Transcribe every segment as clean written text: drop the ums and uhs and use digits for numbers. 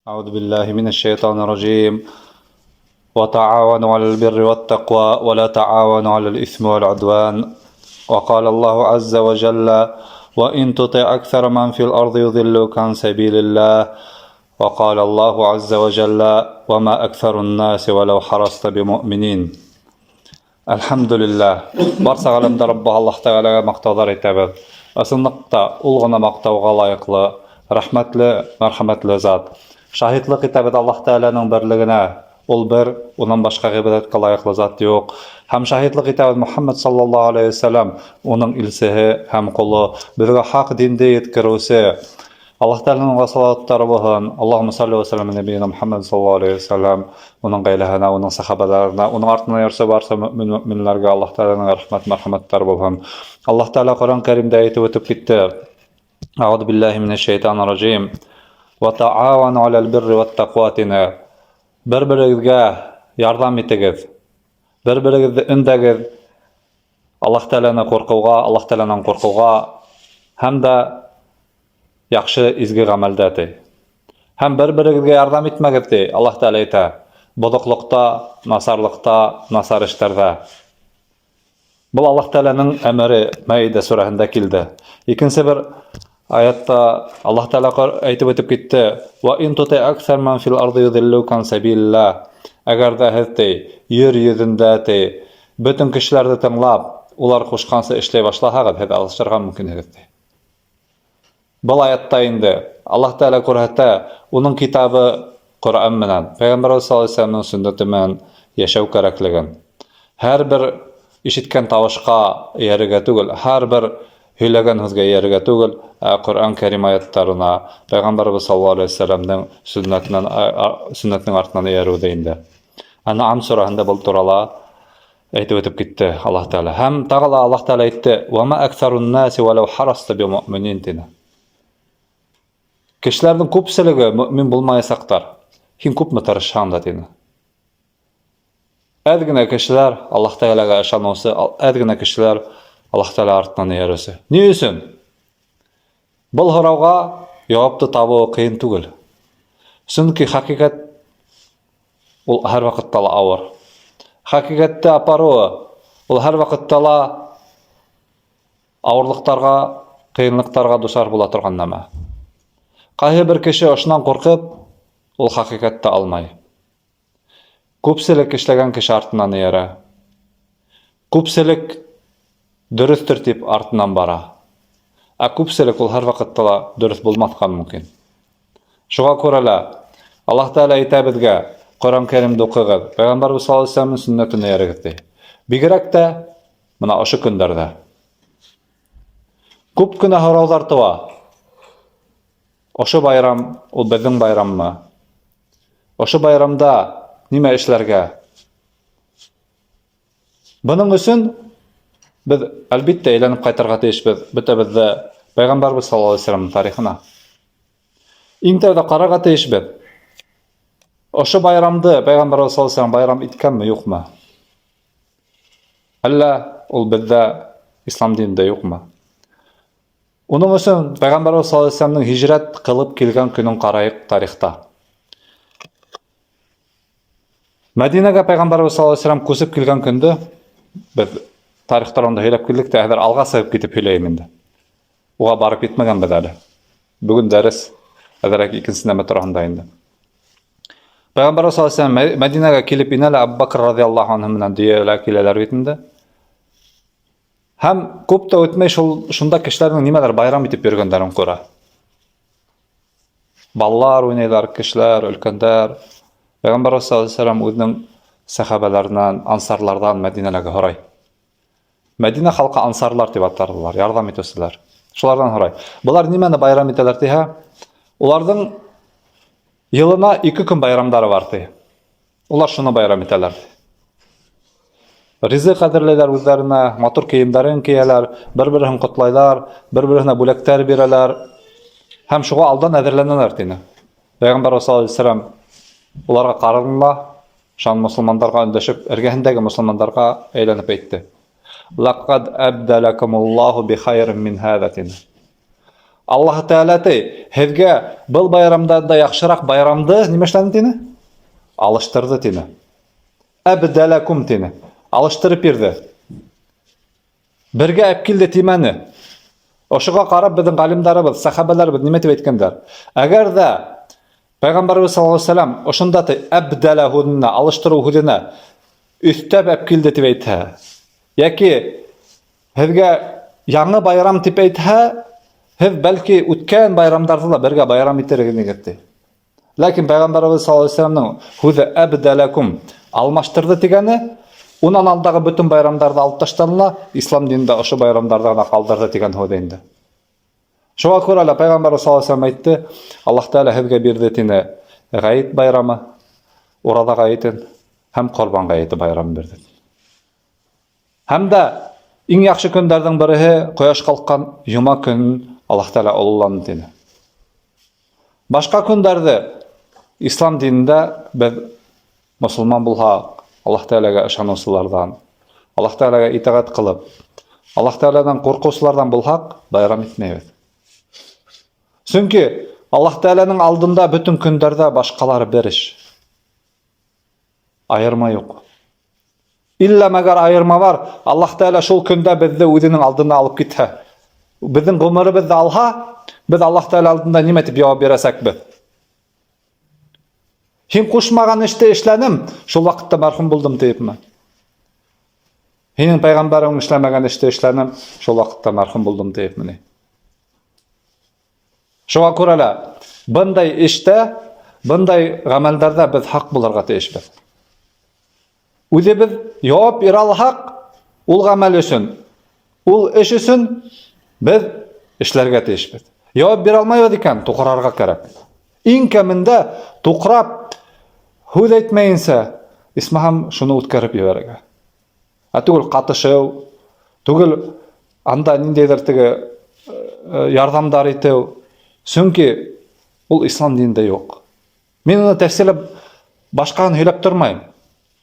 أعوذ بالله من الشيطان الرجيم. وتعاونوا على البر والتقوى ولا تعاونوا على الإثم والعدوان. وقال الله عز وجل: وإن تطع أكثر من في الأرض يضلوك عن سبيل الله. وقال الله عز وجل: وما أكثر الناس ولو حرصت بمؤمنين. Әлхәмдүлилләһ. Барса ғаләмдә Раббы Аллаһ Тәғәләгә маҡтауҙар әйтәбеҙ. Ысынлыҡта ул ғына маҡтауға лайыҡлы, рәхмәтле, мәрхәмәтле зат. Шаһитлыҡ итәбеҙ Аллаһ Тәғәләнең берлегенә. Ул бер, унан башҡа ғибәҙәткә лайыҡлы зат юҡ. Һәм шаһитлыҡ итәбеҙ Мөхәммәд саллаллаһу алейһи вәсәләм уның илсеһе һәм ҡоло, беҙгә хаҡ динде еткереүсе. Аллаһ Тәғәләнең уға салауаттары булһын. Аллаһумма салли ва саллим нәбийина Мөхәммәд саллаллаһу алейһи вәсәләм, уның ғаиләһенә, уның сахабаларына, уның артынан йөрөүсе барса мөминләргә Аллаһ Тәғәләнең рәхмәт, мәрхәмәттәре булһын. Аллаһ Тәғәлә Ҡөрьән Кәримдә әйтеп үтеп китте. Әғуҙу биллаһи минәш шайтанир ражим. Ва таавану алал бирри ват тақва тине. Бер-берегеҙгә ярҙам итегеҙ. Бер-берегеҙҙе өндәгеҙ. Аллаһ Тәғәләне ҡурҡыуға, Аллаһ Тәғәләнән ҡурҡыуға һәм дә яҡшы изге ғәмәлдә ти. Һәм бер-берегеҙгә ярҙам итмәгеҙ ти, Аллаһ Тәғәлә әйтә. Боҙоҡлоҡта, насарлыҡта, насар эштәрҙә. Был Аллаһ Тәғәләнең әмере Мәиҙә сүрәһендә килде. Икенсе бер аятта Аллаһ Тәғәлә әйтеп үтеп китте: "Ва ин тути аксар ман фил арды юдиллука ан сабилиллаһ." Әгәр ҙә һеҙ ти, ер йөҙөндә ти, бөтөн кешеләрҙе тыңлап, улар ҡушҡанса эшләй башлаһағыҙ, һеҙ алышырға мөмкинһегеҙ ти. Был аятта инде Аллаһ Тәғәлә күрһәтә, уның китабы Ҡөрьән менән, Пәйғәмбәрбеҙ саллаллаһу алейһи вәсәләмнең сөннәте менән йәшәү кәрәклеген. Һәр бер ишеткән тауышҡа эйәрергә түгел, һәр бер һөйләгән һүҙгә эйәрергә түгел, ә Ҡөрьән Кәрим аяттарына, Пәйғәмбәрбеҙ саллаллаһу алейһи вәсәләмнең сөннәтенән сөннәтенең артынан эйәреүҙә инде. Әнғам сүрәһендә был турала әйтеп үтеп китте Аллаһ Тәғәлә. Һәм тағы ла Аллаһ Тәғәлә әйтте: "Ва ма аксарун наси валау хараста бимуъминин" тине. Кешеләрҙең күпселеге мөмин булмаясаҡтар. Һин күпме тырышһаң да тине. Әҙ генә кешеләр Аллаһ Тәғәләгә ышаныусы, әҙ генә кешеләр Аллаһ Тәғәлә артынан эйәреүсе. Ни өсөн? Был һорауға яуапты табыуы ҡыйын түгел. Сөнки хәҡиҡәт ул һәр ваҡытта ла ауыр. Хәҡиҡәтте апарыуы ул һәр ваҡытта ла ауырлыҡтарға, ҡыйынлыҡтарға дусар була торған нәмә. Ҡайһы бер кеше ошонан ҡурҡып, ул хәҡиҡәтте алмай. Күпселек эшләгән кеше артынан эйәрә. Күпселек дөрөҫтөр тип артынан бара. Ә күпселек ул һәр ваҡытта ла дөрөҫ булмаҫҡа мөмкин. Шуға күрә лә Аллаһ Тәғәлә әйтә беҙгә: Ҡөрьән Кәримде уҡығыҙ, Пәйғәмбәрбеҙ саллаллаһу алейһи вәсәләмнең сөннәтен эйәрегеҙ ти. Бигерәк тә бына ошо көндәрҙә. Күп кенә һорауҙар тыуа. Ошо байрам ул беҙҙең байраммы? Ошо байрамда нимә эшләргә? Бының өсөн беҙ әлбиттә әйләнеп ҡайтырға тейешбеҙ бөтәбеҙ ҙә Пәйғәмбәрбеҙ саллаллаһу алейһи вәсәләмнең тарихына. Иң тәүҙә ҡарарға тейешбеҙ. Ошо байрамды Пәйғәмбәрбеҙ саллаллаһу алейһи вәсәләм байрам иткәнме, юҡмы? Әллә ул беҙҙә ислам динендә юҡмы? Уның өсөн Пәйғәмбәрбеҙ саллаллаһу алейһи вәсәләмнең һижрәт ҡылып килгән көнөн ҡарайыҡ тарихта. Мәдинәгә Пәйғәмбәрбеҙ саллаллаһу алейһи вәсәләм күсеп килгән көндө беҙ тарих турында һөйләп килдек тә, хәҙер алға сығып китеп һөйләйем инде. Уға барып етмәгәнбеҙ әле. Бөгөн дәрес әҙерәк икенсе нәмә тураһында инде. Пәйғәмбәрбеҙ саллаллаһу алейһи вәсәләм Мәдинәгә килеп инә лә Абу Бакр радиаллаһу анһу менән дөйәлә киләләр бит инде. Һәм күп тә үтмәй шул шунда кешеләрҙең нимәлер байрам итеп йөрөгәндәрен күрә. Балалар уйнайҙар, кешеләр, өлкәндәр. Пәйғәмбәр саллаллаһу алейһи вәсәләм үҙенең сәхәбәләренән, ансарларҙан Мәдинәләге һорай. Мәдинә халҡы ансарлар тип атарҙылар, ярҙам итеүселәр. Шуларҙан һорай. Былар нимәне байрам итәләр тиһә, уларҙың йылына 2 көн байрамдары бар ти. Улар шуны байрам итәләр. Ризыҡ әҙерләйҙәр үҙҙәренә, матур кейемдәрен кейәләр, бер-береһен ҡотлайҙар, бер-береһенә бүләктәр бирәләр. Һәм шуға алдан әҙерләнәләр тине. Пәйғәмбәр саллаллаһу алейһи вәсәләм уларға ҡараны ла, шан мосолмандарға өндәшеп, эргәһендәге мосолмандарға әйләнеп әйтте. Лақад әбдәләкумуллаһу бихайрин мин һәҙә тине. Аллаһы Тәғәлә ти, һеҙгә был байрамдан да яҡшыраҡ байрамды нимә эшләне тине? Алыштырҙы тине. Әбдәләкум тине. Алыштырып бирҙе. Бергә әп килде тимәне. Ошоға ҡарап беҙҙең ғалимдарыбыҙ, сәхәбәләребеҙ нимә тип әйткәндәр? Әгәр ҙә Пәйғәмбәребеҙ саллаллаһу алейһи вәсәләм ошонда ти әбдәлә һүҙенә, алыштырыу һүҙенә өҫтәп әп килде тип әйтһә, йәки һеҙгә яңы байрам тип әйтһә, һеҙ бәлки үткән байрамдарҙы ла бергә байрам итер инегеҙ ти. Ләкин Пәйғәмбәребеҙ саллаллаһу алейһи вәсәләмнең һүҙе әбдәләкум алмаштырҙы тигәне, унан алдағы бөтөн байрамдарҙы алып ташланы ла, ислам динендә ошо байрамдарҙы ғына ҡалдырҙы тигән һүҙ инде. Шуға күрә лә Пәйғәмбәребеҙ саллаллаһу алейһи вәсәләм әйтте, Аллаһ Тәғәлә һеҙгә бирҙе тине ғәйет байрамы, ураҙа ғәйетен һәм ҡорбан ғәйете байрамы бирҙе. Һәм дә иң яҡшы көндәрҙең береһе ҡояш ҡалҡҡан йома көнөн Аллаһ Тәғәлә ололаны тине. Башҡа көндәрҙе ислам динендә беҙ мосолман булһаҡ, Аллаһ Тәғәләгә ышаныусыларҙан, Аллаһ Тәғәләгә итәғәт ҡылып, Аллаһ Тәғәләдән ҡурҡыусыларҙан булһаҡ, байрам итмәйбеҙ. Сөнки Аллаһ Тәғәләнең алдында бөтөн көндәрҙә башҡалар бер эш. Айырма юҡ. Иллә мәгәр айырма бар, Аллаһ Тәғәлә шул көндә беҙҙе үҙенең алдына алып китһә, беҙҙең ғүмеребеҙҙе алһа, беҙ Аллаһ Тәғәлә алдында нимә тип яуап бирәсәкбеҙ? Һин ҡушмаған эште эшләнем, шул ваҡытта мәрхүм булдым тиепме? Һинең пәйғәмбәрең эшләмәгән эште эшләнем, шул ваҡытта мәрхүм булдым тиепме ни? Шуға күрә лә бындай эштә, бындай ғәмәлдәрҙә беҙ һаҡ булырға тейешбеҙ. Үҙебеҙ яуап бирә алһаҡ, ул ғәмәл өсөн, ул эш өсөн беҙ эшләргә тейешбеҙ. Яуап бирә алмайбыҙ икән, туҡрарға кәрәк. Иң кәмендә туҡрап, һүҙ әйтмәйенсә, исмаһам шуны үткәреп ебәрергә. Ә түгел ҡатышыу, түгел анда ниндәйҙер теге ярҙамдар итеү. Сөнки ул ислам динендә юҡ. Мин уны тәфсирләп башҡаһын һөйләп тормайым.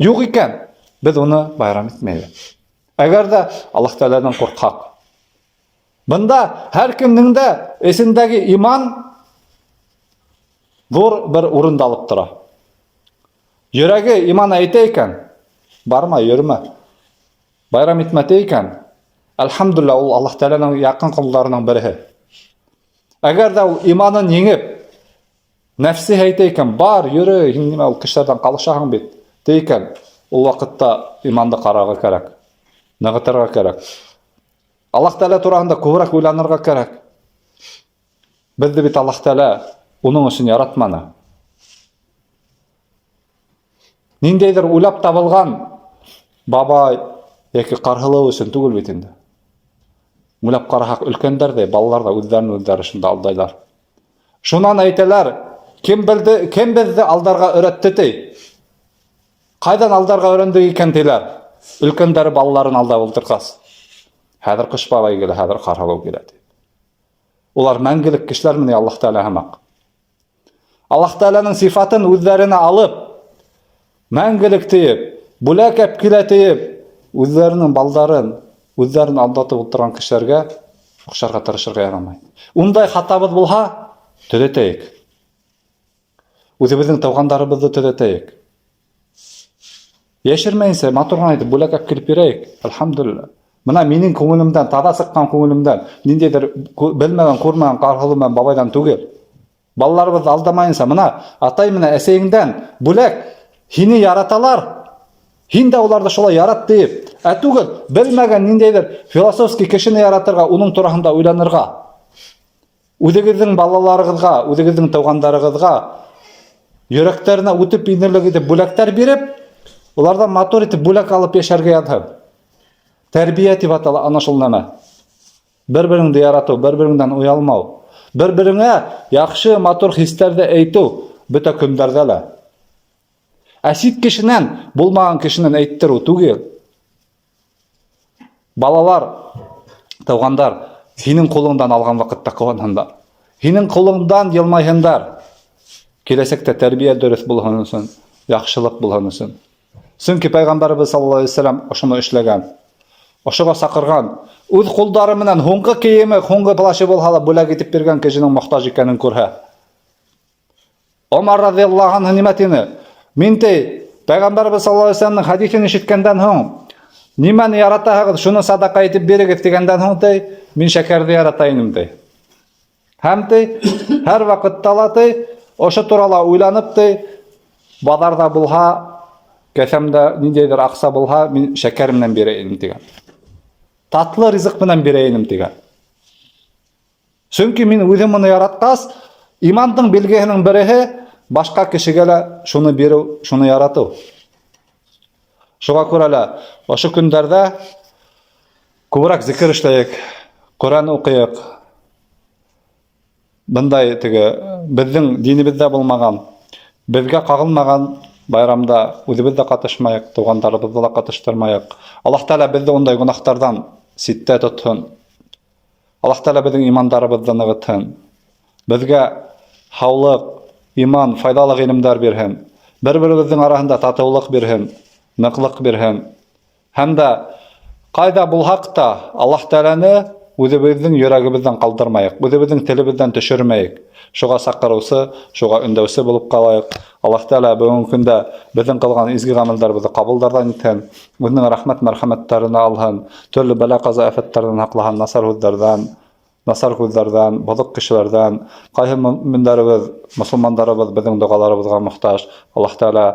Юҡ икән, беҙ уны байрам итмәйбеҙ. Әгәр ҙә Аллаһ Тәғәләдән ҡурҡһаҡ. Бында һәр кемдең дә эсендәге иман ҙур бер урынды алып тора. Йөрәге иман әйтә икән, барма, йөрмә. Байрам итмә ти икән, әлхәмдүлилләһ, ул Аллаһ Тәғәләнең яҡын ҡолдарының береһе. Әгәр ҙә ул иманын еңеп, нәфсе әйтә икән, бар, йөрө, һин нимә ул кешеләрҙән ҡалышаһың бит, ти икән, ул ваҡытта иманды ҡарарға кәрәк, нығытырға кәрәк. Аллаһ Тәғәлә тураһында күберәк уйланырға кәрәк. Беҙҙе бит Аллаһ Тәғәлә уның өсөн яратманы. Ниндәйҙер уйлап табылған бабай йәки ҡарһылыу өсөн түгел бит инде. Уйлап ҡараһаҡ, өлкәндәр ҙә, балалар ҙа үҙҙәрен үҙҙәре шунда алдайлар. Шунан әйтәләр, кем белде, кем беҙҙе алдарға өйрәтте ти? Ҡайҙан алдарға өйрәндек икән тиләр. Өлкәндәре балаларын алдап ултырғас. Хәҙер ҡыш бабай килә, хәҙер ҡарһылыу килә ти. Улар мәңгелек кешеләрме ни Аллаһ Тәғәлә һымаҡ? Аллаһ Тәғәләнең сифатын үҙҙәренә алып, мәңгелек тиеп, бүләк әп килә тиеп, үҙҙәренең балдарын, үҙҙәрен алдатып ултырған кешеләргә оҡшарға тырышырға ярамай. Ундай хатабыҙ булһа, төҙәтәйек. Үҙебеҙҙең тыуғандарыбыҙҙы төҙәтәйек. Йәшермәйенсә, матур ғына итеп бүләк әп килеп бирәйек. Әлхәмдүлилләһ. Бына минең күңелемдән, таҙа сыҡҡан күңелемдән, ниндәйҙер белмәгән, күрмәгән ҡарһылыу менән бабайҙан түгел. Балаларыбыҙҙы алдамайынса, бына атай менән әсәйеңдән бүләк, һине яраталар, һин дә уларҙы шулай ярат тиеп, ә түгел, белмәгән ниндәйҙер философский кешене яратырға, уның тураһында уйланырға. Үҙегеҙҙең балаларығыҙға, үҙегеҙҙең тыуғандарығыҙға йөрәктәренә үтеп инерлек итеп бүләктәр биреп, уларҙан матур итеп бүләк алып йәшәргә яҙһын. Тәрбиә тип атала ана шул нәмә. Бер-береңде яратыу, бер-береңдән оялмау, бер-береңә яҡшы, матур хистәрҙе әйтеү бөтә көндәрҙә лә. Ә сит кешенән, булмаған кешенән әйттереү түгел. Балалар, туғандар, һинең ҡулыңдан алған ваҡытта ҡыуанһындар. Һинең ҡулыңдан йылмайһындар. Киләсәктә тәрбиә дөрөҫ булһын өсөн, яҡшылыҡ булһын өсөн. Сөнки Пәйғәмбәребеҙ саллаллаһу алейһи вәсәләм ошоно эшләгән. Ошоға саҡырған, үҙ ҡулдары менән һуңғы кейеме, һуңғы плащы булһа ла бүләк итеп биргән кешенең мохтаж икәнен күрһә. Омар радиаллаһу анһу нимә тине? Мин ти, Пәйғәмбәрбеҙ саллаллаһу алейһи вәсәләмнең хәдиҫен ишеткәндән һуң, нимәне яратаһығыҙ, шуны садаҡа итеп бирегеҙ тигәндән һуң ти, мин шәкәрҙе ярата инем ти. Һәм ти, һәр ваҡытта ла ти, ошо турала уйланып ти, баҙарҙа булһа, кеҫәмдә ниндәйҙер аҡса булһа, мин шәкәр менән бирә инем тигән. Татлы ризыҡ менән бирә инем тигән. Сөнки мин үҙем моны яратҡас, имандың билгеһенең береһе башҡа кешегә лә шуны биреү, шуны яратыу. Шуға күрә лә ошо көндәрҙә күберәк зикер эшләйек, Ҡөрьән уҡыйыҡ. Бындай теге беҙҙең динебеҙҙә булмаған, беҙгә ҡағылмаған байрамда үҙебеҙ ҙә ҡатышмайыҡ, туғандарыбыҙҙы ла ҡатыштырмайыҡ. Аллаһ Тәғәлә беҙҙе ундай гөнаһтарҙан ситтә тотһон. Аллаһ Тәғәлә беҙҙең имандарыбыҙҙы нығытһын. Беҙгә һаулыҡ, иман, файҙалы ғилемдәр бирһен. Бер-беребеҙҙең араһында татыулыҡ бирһен, ныҡлыҡ бирһен. Һәм дә ҡайҙа булһаҡ та Аллаһ Тәғәләне үҙебеҙҙең йөрәгебеҙҙән ҡалдырмайыҡ, үҙебеҙҙең телебеҙҙән төшөрмәйек. Шуға саҡырыусы, шуға өндәүсе булып ҡалайыҡ. Аллаһ Тәғәлә бөгөнгө көндә беҙҙең ҡылған изге ғәмәлдәребеҙҙе ҡабулдарҙан итһен, үҙенең рәхмәт мәрхәмәттәренә алһын, төрлө бәлә-ҡаза афәттәрҙән һаҡлаһын, насар һүҙҙәрҙән, насар күҙҙәрҙән, боҙоҡ кешеләрҙән. Ҡайһы мөминдәребеҙ, мосолмандарыбыҙ беҙҙең доғаларыбыҙға мохтаж. Аллаһ Тәғәлә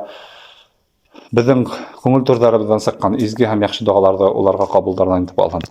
беҙҙең күңел түрҙәребеҙҙән сыҡҡан изге һәм яҡшы доғаларҙы уларға ҡабулдарҙан итеп алһын.